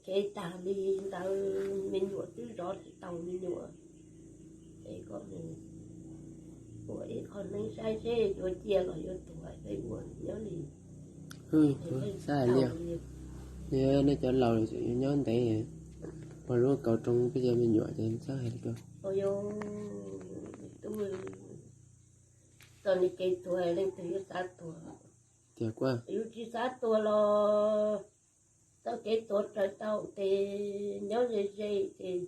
kev tag li ntawd, me nyuam twb zov tsis tau me nyuam. Es kom nws ua ib qho neeb saib seb yuav cia los yuav tuag peb ua nyob li. Xab hais li, nej cov laus yuav nyob ntev, pog lub kaus roob peb cov me nyuam ces txhob hais li ko. Txoj kev tuag leej twg yuav xav tuag, tiag kuj yus tsis xav tuag los txoj kev tuag raws tau ces nyob ze ze ces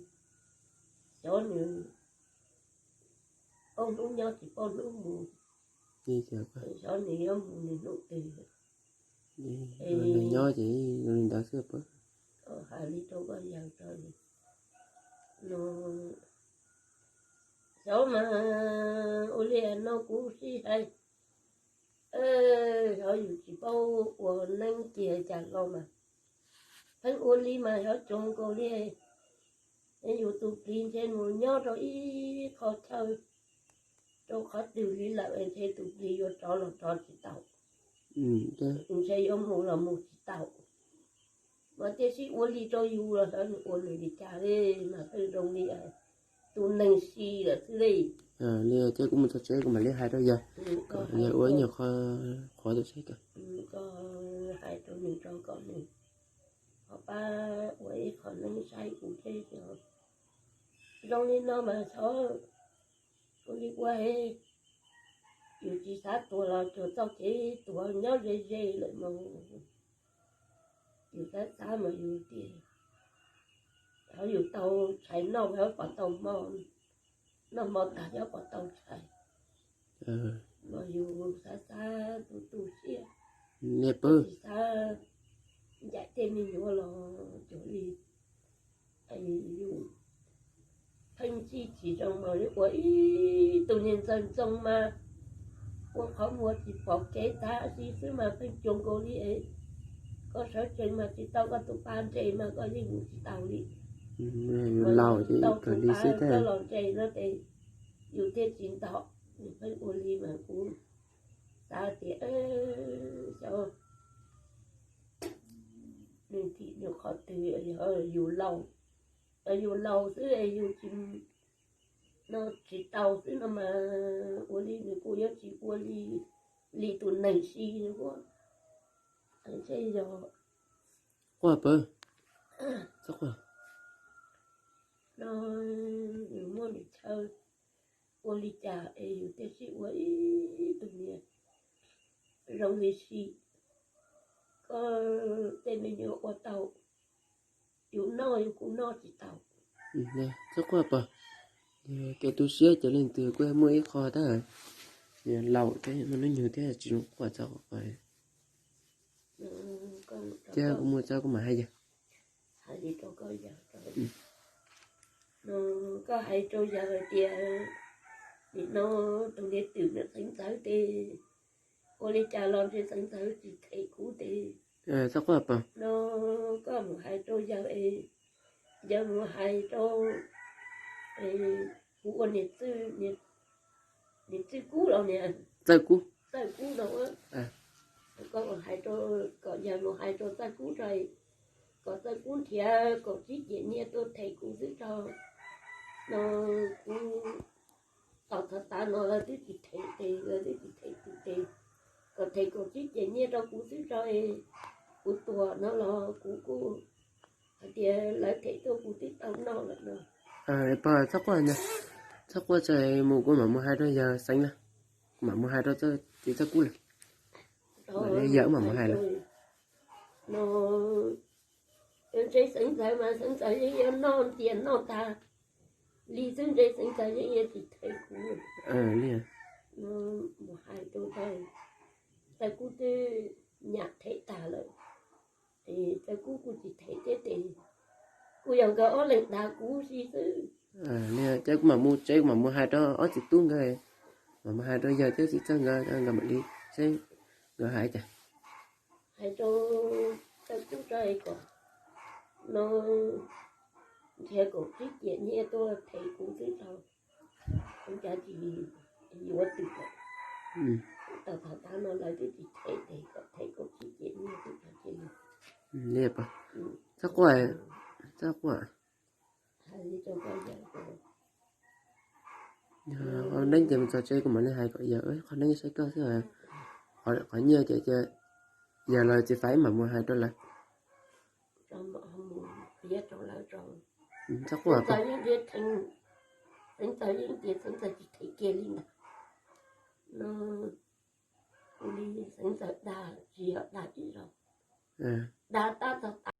xyov nws paub hnub nyob tsis paub hnub mus, xyov nws yuav mus nws hnub twg. Nws nyob ces zoo li ntawd xwb. Hais li rau koj yawg tso, no xyov mas ua li no kuv sib hais, xyov yus tsis paub ua neeb cia cas los mas pheej ua li mas xyov tsuas nkaus li. Es yus tus plig ntshe mus nyob rau ib qho chaw, rau qhov twg li lawm es ntshe tus plig yuav rov los rov tsis tau, ntshe yuav mus los mus tsis tau. Mas tiam sis ua li rau yus los xyov nws ua nws li cas li, mas pheej zoo li tus neeg si lawm xwb li. Li ces kuv mus txog tsev kuv mam li hais rau yawg, yawg ua ib nyuag qho qhuav tus seb. Koj hais rau nws rau kom nws ho pab ua ib qho neeb saib kuv thiab. Zoo li no mas xyov ua li ua, yus tsis xav tuag los tsuas txoj kev tuag nyob ze ze lawm mas. Yus xav xav mas yus tias, yus tau tshais noj mas pom tau hmo, noj hmo tag nyob pom tau tshais. Mas yus xav xav tu tu siab, tsis xav ncaim tej me nyuam los cuag li yus pheej txij tsis zoo mas ua ib tug niag ntxawg ntxoo mas ua qhov muag tsis pom kev tag si xwb mas pheej cuag nkaus li. Koj sawv tsees mas tsis tau koj tus pa ntse mas koj yeej mus tsis tau li. Laus tau tus pa koj los ntse no ces yus thiaj tsis ntom. Nws pheej ua li mas kuv xav tias xyov nws tim nws qhov twg, yus laus, yus laus xwb yus tsis, no tsis tau xwb no mas ua li nws kuj yuav tsis ua li, li tus neeg si no. Ntshe yog quaj pab, txhob quaj, no nws muaj nws chaw ua li cas es yus thiaj sib ua ib tug niag zoo li si. Koj tej me nyuam ua tau, yus noj yus kuj noj tsis tau. Txhob quaj pab, kev tu siab ces leej twg kuj muaj ib qho tab, laus thiab muaj hnub nyoog thiab tsis zoo quaj txog qhov. Thiab kuv muaj txoj kuv mam hais yawg. Koj hais rau yawg hais tias nim no tus niag twm ntawd xeev ntxawv tes ua li cas los ntshe xeev ntxawv tsis them kuv tes, txhob quaj pab, no koj mus hais rau yawg, yawg mus hais rau kuv ua niam txwj, niam txwj kub los niam txawj kub, txawj kub no, koj mus hais rau, kom yawg mus hais rau txawj kub tso, kom txawj kub nrhiav kaum tsib ceg nyiaj tuaj them kuv xwb tso. No kuv tos thav tav no lawv twb tsis them tes, lawv twb tsis them kuv tes, kom them kaum tsib ceg nyiaj rau kuv xwb tso. Kuv tuag no los kuv kuj hais tias lawv them tuaj kuv twb tau noj lawm no. Pog txhob quaj, txhob quaj, tso mus kuv mam mus hais rau yawg xeev na, kuv mam mus hais rau txiv txawj kub lawm, yawg mam mus hais lawm. No ntshe xeev ntxawv mas xeev ntxawv yeej yuav noj ntias noj tag li xwb, ntshe xeev ntxawv yeej yuav tsis them kuv. Mus hais rau txawj kub twb nyam them tag lawm, txawj kub kuj tsis them thiab tes, kuj yog nkawd ob leeg dag kuv si xwb. Li ces kuv mam mus tsev, kuv mam mus hais rau ob txiv tub nkawd, mam mus hais rau yawg thiab txiv txawj nkawd, nkawd mam li seb nkawd hais cas. Hais rau txawj kub tso kom no nrhiav kaum tsib ceg nyiaj tuaj them kuv xwb tso, kuv cas tsis yuav twm lawm. Tos thav tav no lawv twb tsis them tes kom them kaum tsib ceg nyiaj xwb tso. Li pog, Txhob quaj, txhob quaj. Qhov neeb ces mus txog tsev kuv mam li hais kom yawg, qhov neeb saib koj xwb. Qhov nyiaj ces yawg los txiv faiv mam mus hais rau lawv. Txhob quaj. Xeev Ntxawm yeej tias Xeev Ntxawm tsis them kiag li ntag. No, ua li Xeev Ntxawm dag tsis yog dag ib zaug, dag tab txog tas.